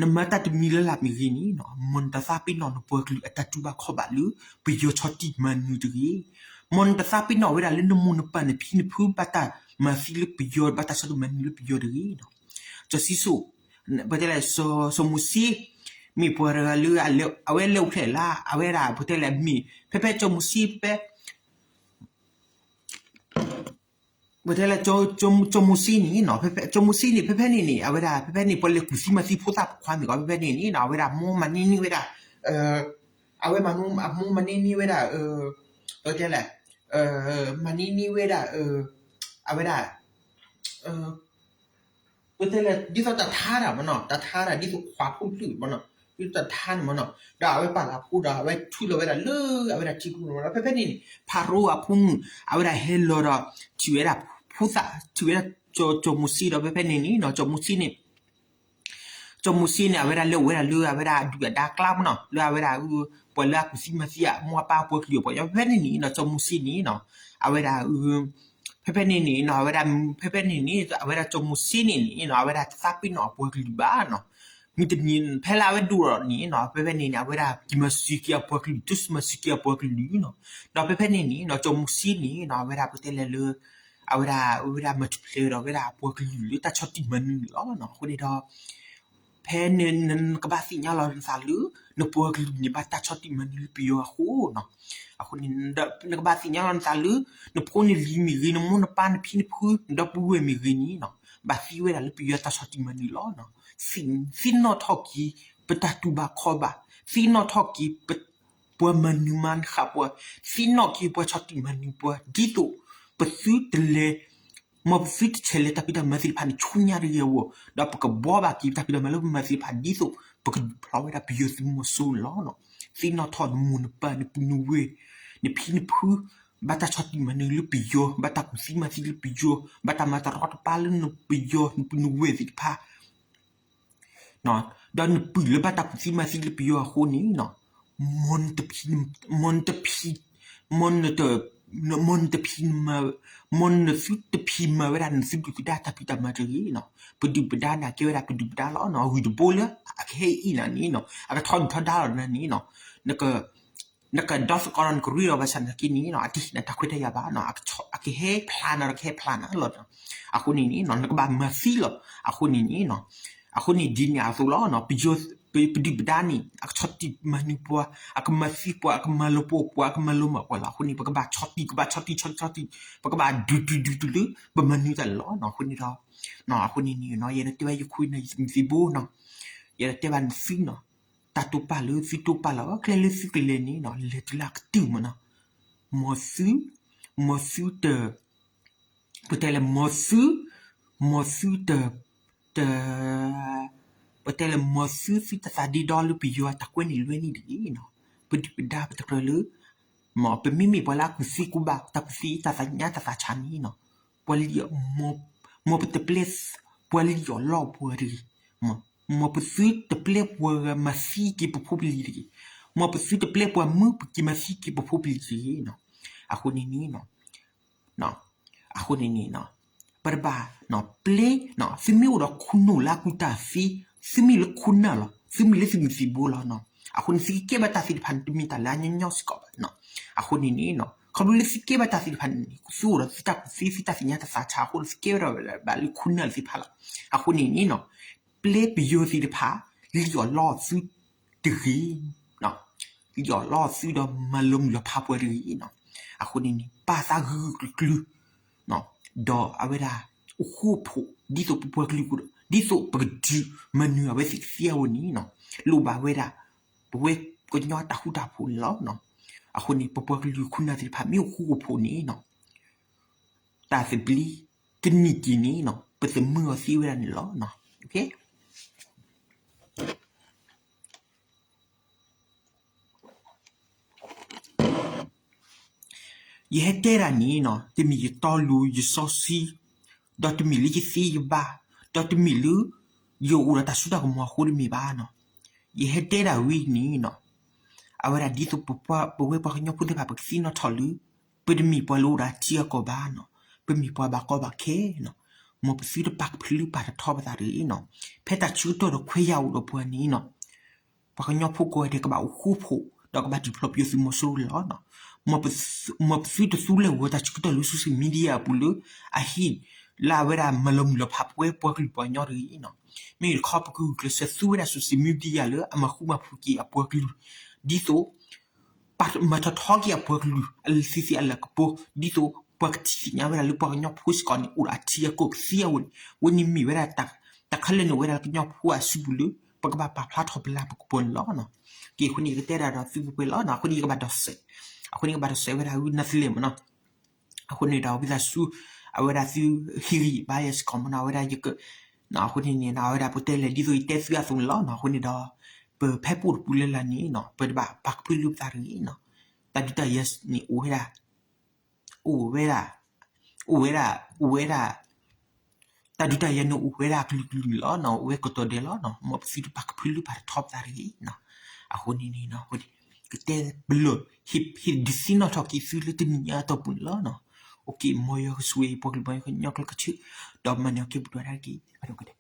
နမၤတၢ်တမံၤလၢ်လၢ်မ့ၢ်ဂ့ၤန့ၣ်နီၤ မ်နတသးပ့ၤနီၣ်နပှၤကလုာ်အတၢ်တူၢ်ဘၣ်ခီၣ်ဘၣ်လၢ ပယီၤဆီၣ်တံၢ်မၤနၢၤတဂ့ၤ. မ်နတသးပ့ၤနီၣ်ဝဲဒၣ်လၢနမိၢ်နပၢ်နဖံနဖုဘၣ်တၢ်မၤသံလၢပယီၤ ဘၣ်တၢ်ဆီၣ်တံၢ်မၤနၢၤလၢပယီၤတဂ့ၤနီၤ. စီၤၡံၣ်စိၣ်, ပတဲလဲၣ် စီၤမိၤၡ့ မ့ၢ်ပှၤတဂၤလၢ အဝဲလဲၤအိၣ်ဖျဲၣ်လၢ အဝဲဒၣ်ပတဲလဲၣ်မ့ၢ် ဖဲဖဲစီၤမိၤၡ့ ဖဲ ပတဲလဲၣ် စီၤမိၤၡ့န့ၣ်နီၤ ဖဲဖဲစီၤမိၤၡ့န့ၣ် ဖဲဖဲန့ၣ်န့ၣ် အဝဲဒၣ် ဖဲဖဲန့ၣ် ပှၤလဲၤကူၣ်သံမၤသံဖိသၣ်ပိာ်ခွါမ့ၢ်ဂ့ၤ ဖဲဖဲန့ၣ်န့ၣ်နီၤ အဝဲဒၣ်မ့ၢ်မၤန့ၢ်န့ၢ်ဝဲဒၣ် အဝဲမ့ၢ်မၤန့ၢ်န့ၢ်ဝဲဒၣ် ပတဲလဲၣ် မၤန့ၢ်န့ၢ်ဝဲဒၣ် အဝဲဒၣ် ပတဲလဲၣ် ဒ်သိးတၢ်ထါတၢ်မနီၤ တၢ်ထါတၢ် ဒ်သိးခွါဖိတဖျၢၣ်မနီၤ ဒ်သိးတၢ်ထါန့ၣ်မနီၤ ဒီးအဝဲပာ်လၤဖိဒီး အဝဲထုးလီၤဝဲဒၣ်လၢ အဝဲဒၣ်ထံကျိန့ၣ်မနီၤ ဖဲဖဲန့ၣ်န့ၣ် ဖၤရိၤအဖိမုၣ် အဝဲဒၣ်ဟဲလီၤဒီး ထံၣ်ဝဲဒၣ်ဖိသၣ် ထံၣ်ဝဲဒၣ် စီၤမိၤၡ့ဒီး ဖဲဖဲန့ၣ်န့ၣ်နီၤ စီၤမိၤၡ့န့ၣ် စီၤမိၤၡ့န့ၣ် အဝဲဒၣ်လဲၤအိၣ်ဝဲဒၣ်လၢအဝဲဒၣ်အဒုၣ်အဒါကျါမနီၤ လၢအဝဲဒၣ် ပှၤလၢအကူၣ်သံမၤသံအမိၢ်အပၢ်ပှၤကလုာ်အပှၤကညီ ဖဲဖဲန့ၣ်န့ၣ်နီၤ စီၤမိၤၡ့န့ၣ်နီၤ အဝဲဒၣ် ဖဲဖဲန့ၣ်န့ၣ်နီၤ အဝဲဒၣ် ဖဲဖဲန့ၣ်န့ၣ် အဝဲဒၣ်စီၤမိၤၡ့န့ၣ်န့ၣ်နီၤ အဝဲဒၣ်တသးပ့ၤနီၣ်အပှၤကလုာ်ဘၣ်နီၤ မုၢ်တနံၤ ဖဲလၢအဝဲဒိၣ်ထီၣ်န့ၣ်နီၤ ဖဲဖဲန့ၣ်န့ၣ် အဝဲဒၣ်က့ၤမၤစၢၤက့ၤအပှၤကလုာ် တိစၢၤမၤစၢၤက့ၤအပှၤကလုာ်နီၤ. ဒီးဖဲဖဲန့ၣ်န့ၣ်နီၤ စီၤမိၤၡ့န့ၣ်နီၤ အဝဲဒၣ်ပတဲလဲၣ်လၢ အဝဲဒၣ် အဝဲဒၣ်မၤထူၣ်ဖျဲးဒီးအဝဲဒၣ်အပှၤကလုာ်လၢတၢ်ဆီၣ်တံၢ်မၤနၢၤန့ၣ်လီၤ. အဃိန့ၣ်ဒီး ဖဲနကဘၣ်သ့ၣ်ညါလီၤနသးလၢ နပှၤကလုာ်န့ၣ်ဘၣ်တၢ်ဆီၣ်တံၢ်မၤနၢၤလၢပယီၤအဃိနီၤ. အဃိန့ၣ် နကဘၣ်သ့ၣ်ညါလီၤနသးလၢ နဖိနလံၤမ့ၢ်ဂ့ၤ နမိၢ်နပၢ်နဖံနဖု နဒီပုၢ်ဝဲၢ်မ့ၢ်ဂ့ၤန့ၣ်နီၤ ဘၣ်သံဝဲဒၣ်လၢပယီၤတၢ်ဆီၣ်တံၢ်မၤနၢၤလီၤ. သ့ၣ်နီၣ်ထီၣ်က့ၤ ပတၢ်တူၢ်ဘၣ်ခီၣ်ဘၣ်, သ့ၣ်နီၣ်ထီၣ်က့ၤ ပှၤမၤနၢၤမၤဃၣ်ပှၤ, သ့ၣ်နီၣ်က့ၤပှၤဆီၣ်တံၢ်မၤနၢၤပှၤ ဒ်သိးပသုတလဲၤ မ်ပသုတဆဲးလဲၤတၢ်ဖံးတၢ်မၤသ့ၣ်တဖၣ်န့ၣ် ဆူညါတဂ့ၤအဂီၢ်, ဒီးပကဘှီဘၣ်က့ၤပတၢ်ဖံးတၢ်မၤလၢပမၤသ့ၣ်တဖၣ် ဒ်သိးပကဒုးဖျီဝဲဒၣ်ပယီၤသုးမီၤစိရိၤန့ၣ်လီၤ. သ့ၣ်နီၣ်ထီၣ်နမိၢ်နပၢ်နပုၢ်နဝဲၢ် နဖံနဖု ဘၣ်တၢ်ဆီၣ်တံၢ်မၤနၢၤလၢပယီၤ, ဘၣ်တၢ်ကူၣ်သံမၤသံလၢပယီၤ, ဘၣ်တၢ်မၤတရီတပါလၢနပယီၤနပုၢ်နဝဲၢ်သ့ၣ်တဖၣ် ဒီးနပုၢ်လၢဘၣ်တၢ်ကူၣ်သံမၤသံလၢပယီၤအဃိန့ၣ် မ်နတဖံး, မ်နတဖံး, မ်နတ, မ်နတဖံး, မ်နသုတဖံးမၤဝဲဒၣ်နသုဒုၣ်သုဒါတၢ်ဖံးတၢ်မၤတဂ့ၤနီၤ. ပဒုၣ်ပဒါန့ၣ် အကဲဝဲဒၣ်ပဒုၣ်ပဒါလီၤနီၤ. အဂံၢ်တဘိလၢအကဟဲအံၤနၤန့ၣ်နီၤ အကထီဒုၣ်ထီဒါလီၤနၤန့ၣ်နီၤ နကဒီသကိးဒီးနကရ့ဒီးဘၣ်ဆၣ်နာ်က့န့ၣ်နီၤ အတဟ့ၣ်နၤတၢ်ခွဲးတၢ်ယာ်ဘၣ်နီၤ. အကဟဲဖျါနၤဒီးကဟဲဖျါနၤလီၤ. အဃိန့ၣ်န့ၣ်နီၤ နကဘၣ်မၤသံလီၤ. အဃိန့ၣ်န့ၣ်နီၤ အဃိန့ၣ်ဒ်န့ၣ်အသိးလီၤနီၤ ပဒုၣ်ပဒါန့ၣ် အကဆီၣ်တံၢ်မၤနၢၤပှၤ, အကမၤသံပှၤ, အကမၤလီၤပှီၢ်ပှၤ, အကမၤလီၤမၢ်ပှၤလီၤ. အဃိန့ၣ် ပကဘၣ်ဆီၣ်တံၢ်, ကဘၣ်ဆီၣ်တံၢ်, ဆီၣ်တံၢ်, ဆီၣ်တံၢ်, ပကဘၣ်ဒုးဒုးဒုးဒုးလၢ ပမၤနၢၤတၢ်န့ၣ်လီၤနီၤ. အဃိန့ၣ်ဒီး အဃိန့ၣ်န့ၣ်နီၤ ယအဲၣ်ဒိးတဲဘၣ်ယခိၣ်နၢ်ယသ့ၣ်ဘိနီၤ ယအဲၣ်ဒိးတဲဘၣ်နသုနီၤ တၢ်တိာ်ပာ်လၢသုတိာ်ပာ်လီၤ ကျဲလၢသုကလဲၤန့ၣ်နီၤ လဲၤတုၤလၢအကတၢၢ်မးနီၤ. မ်သု, မ်သုတ, ပတဲလဲၣ် မ်သု, မ်သုတ, တ, ပတဲလဲၣ် မ်သုသုတသးဒ့ဒီလၢပယီၤအတၢ်ကွဲန့ၣ်လွဲန့ၣ်တဂ့ၤနီၤ. ပဒုၣ်ပဒါပတကြၢးလၢ မ်ပမ့မ့ၢ်ပှၤလၢအကူၣ်သ့ကူၣ်ဘၣ် တၢ်ကူၣ်သ့တၢ်သးညါတၢ်သးဆးန့ၣ်နီၤ ပှၤလံၣ်အီၣ်, မ်ပတပျဲပှၤလံၣ်အီၣ်လီအီၣ်ပှၤတဂ့ၤ, မ်ပသုတပျဲပှၤဂၤမၤသံက့ၤပဖိပလံၤတဂ့ၤ, မ်ပသုတပျဲပှၤမုာ်က့ၤမၤသံက့ၤပဖိပလံၤတဂ့ၤနီၤ. အဃိန့ၣ်န့ၣ် အဃိန့ၣ်န့ၣ် ပတဘၣ်ပျဲ, သုမ့ၢ်အိၣ်ဒီးခိၣ်နူာ်လၢအကူၣ်တၢ်သ့, သုမ့ၢ်လၢခိၣ်နၢ်လီၤ, သုမ့ၢ်လၢသုးမုၢ်သံၣ်ဘိလီၤ. အဃိန့ၣ် သုကကဲဘၣ်တၢ်သ့ၣ်တဖၣ်န့ၣ် တမ့ၢ်တၢ်လၢအညီညီစ့ၢ်ကီးဘၣ်. အဃိန့ၣ်န့ၣ် ခီဖျိလၢသုကဲဘၣ်တၢ်သ့ၣ်တဖၣ်န့ၣ် သုအိၣ်ဒီးသုတၢ်ကူၣ်သ့ သုတၢ်သ့ၣ်ညါတၢ်သးဆးအဃိ သုကဲဝဲဒၣ်ဘၣ်လၢခိၣ်နၢ်သ့ၣ်တဖၣ်လီၤ. အဃိန့ၣ်န့ၣ် ပျဲပယီၤသ့ၣ်တဖၣ် လံၣ်အီၣ်လီအီၣ်သုတဂ့ၤ လံၣ်အီၣ်လီအီၣ်သုဒီးမၤလီၤမုၢ်လီၤဖးပှၤတဂ့ၤနီၤ. အဃိန့ၣ်န့ၣ် ပာ်သးဂုာ်ဂုာ်ကျုာ်ကျုာ် ဒီးအဝဲဒၣ် အိၣ်ဃူအိၣ်ဖိး ဒ်သိးပပှၤကလုာ် ဒ်သိးပကဒုးမၤနၢၤအဝဲသ့ၣ်ကသ့အဂီၢ်န့ၣ်နီၤ လိၣ်ဘၣ်ဝဲဒၣ် ပဝဲကညီတၢ်ဃူတၢ်ဖိးန့ၣ်လီၤ. အဃိန့ၣ် ပပှၤကလုာ်ခိၣ်နၢ်သ့ၣ်တဖၣ် မ့ၢ်အိၣ်ဃူအိၣ်ဖိးန့ၣ်နီၤ တၢ်သဘျ့ တနံၣ်က့ၤန့ၣ်နီၤ ပသမၢအီၤသ့ဝဲဒၣ်န့ၣ်လီၤ. ယဟဲတဲဒၣ်န့ၣ်နီၤ တမ့ၢ်ယတီလိၤယစီဆှံ, ဒီးတမ့ၢ်လၢယသ့ယဘၣ်, ဒီးတမ့ၢ်လၢ ယအိၣ်ဒီးတၢ်စိတၢ်ကမီၤအဃိတမ့ၢ်ဘၣ်နီၤ. ယဟဲတဲဒၣ်ဝဲန့ၣ်နီၤ အဝဲဒၣ်ဒ်သိးပဝဲပှၤကညီဖိသ့ၣ်တဖၣ် ပကသ့ၣ်နီၣ်ထီၣ်လၢ ပတမ့ၢ်ပှၤလၢအိၣ်ဒီးအထံအကီၢ်ဘၣ်နီၤ, ပမ့ၢ်ပှၤဘၣ်ကီဘၣ်ခဲနီၤ, မ်ပသုတပာ်ကဖၢလၢပာ်တထီပသးတဂ့ၤနီၤ. ဖဲတၢ်ဆၢကတီၢ်ဒီးခွဲးယာ်အိၣ်ဒီးပှၤန့ၣ်နီၤ ပှၤကညီဖိကိးဂၤဒဲးကဘၣ်အိၣ်ဃူဖိး ဒီးကဘၣ်ဒုးဖျီပယီၤသုးမီၤစိရိၤလီၤနီၤ. မ်ပသုတသူလၢာ်ဂီၤတၢ်ဆၢကတီၢ်လၢ social media အပူၤလၢ အဟ့ၣ်လၢအဝဲဒၣ်မၤလီၤမုၢ်လီၤဖးပဝဲပှၤကလုာ်ပှၤကညီတဂ့ၤနီၤ. မ့ၢ်တခီပကဂုာ်ကျဲးစၢးသူဝဲဒၣ် social media လၢအမၤဃူမၤဖိးက့ၤအပှၤကလုာ် ဒ်သိး မၤထီၣ်ထီက့ၤအပှၤကလုာ် အလၢသ့ၣ်သ့ၣ်အလၤကပီၤ ဒ်သိးပှၤကထံၣ်သ့ၣ်ညါဝဲဒၣ်လၢပှၤကညီဖိစ့ၢ်ကီးန့ၣ် အိၣ်ဒီးအထံအကီၢ်ကသ့အဂီၢ်န့ၣ် အဝဲန့ၣ်မ့ၢ်ဝဲဒၣ် တၢ်ခဲလၢာ်န့ၣ်အိၣ်ဝဲဒၣ်လၢကညီဖိအစုပူၤလၢ ပကဘၣ်ပာ်ဖျါထီၣ်ပလၤပကပီၤန့ၣ်လီၤ. ကဲ အဃိန့ၣ် ယကတဲဒၣ်ဒီးသုပှဲၤပှဲၤလီၤနီၤ. အဃိန့ၣ်ယကဘၣ်ဒီးစဲး, အဃိန့ၣ်ယကဘၣ်ဒီးစဲးဝဲဒၣ် ဝံနၢ်သလဲၣ်မနီၤ. အဃိန့ၣ်ဒီး ဝံသးစူၤ အဝဲဒၣ်သုဟ့ၣ်ဂံၢ်ဘါယၤစ့ၢ်ကီးမနီၤ. အဝဲဒၣ်ယက အဃိန့ၣ်န့ၣ် အဝဲဒၣ်ပတဲလဲၣ်ဒ်သိးယတဲသုအသိးန့ၣ်လီၤနီၤ. အဃိန့ၣ်ဒီး ပဖဲပအိၣ်တပူၤလၢ်လၢ်န့ၣ်နီၤ ပတဘၣ်ပာ်ကဖၢလၢပသးတဂ့ၤနီၤ. တၢ်ဒုးတၢ်ယၤန့ၣ်အိၣ်ဝဲဒၣ် အိၣ်ဝဲဒၣ် အိၣ်ဝဲဒၣ် အိၣ်ဝဲဒၣ် တၢ်ဒုးတၢ်ယၤန့ၣ်အိၣ်ဝဲဒၣ်ကလုာ်ကလုာ်န့ၣ်လီၤနီၤ. အိၣ်ဝဲကတီၤဒဲးလီၤနီၤ. မ်ပသုတပာ်ကဖၢလၢပာ်တထီပသးတဂ့ၤနီၤ. အဃိန့ၣ်န့ၣ်နီၤ ကတဲပလီၢ် ဟ့ၣ်ဒုးသ့ၣ်နီၣ်ထီၣ်က့ၤသုလၢတနံၤညါအတီၢ်ပူၤန့ၣ်လီၤနီၤ. အိၣ်က့ၤ မ်ယွၤကဆိၣ်ဂ့ၤပှၤကလုာ်ပှၤကညီကျဲကဆူး ဒီးမၤန့ၢ်အီၤက့ၤပဒွးတၢ်တက့ၢ်.